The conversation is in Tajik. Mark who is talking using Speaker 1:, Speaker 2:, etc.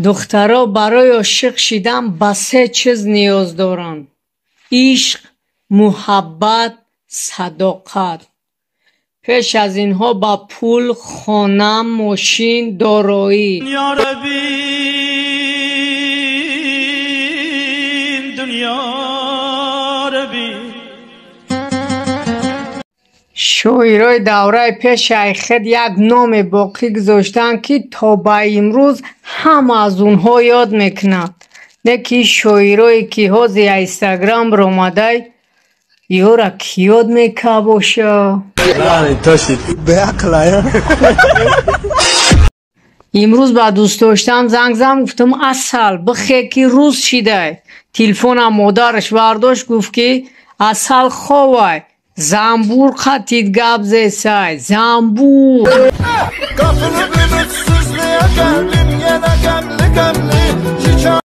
Speaker 1: Духтаро барои ошиқ шидан ба се чиз ниёз доранд: ишқ, муҳаббат, садоқат. Пеш аз инҳо ба пул, хона, мошин, дороӣ. Шоирои давраи пеши айхед як номе боқӣ гузоштанд, ки то ба имрӯз ҳама аз онҳо ёд мекунад. Не ки шоирое, ки ҳозир Инстаграм баромадай, ёра кӣ ёд мекард боша? Имрӯз ба дӯстдоштаам занг зам, гуфтам: «Асал, бихе, ки рӯз шидай». Телефонам модараш бардошт, гуфт, ки Асал ховай, занбур қатид гап зесай, занбур.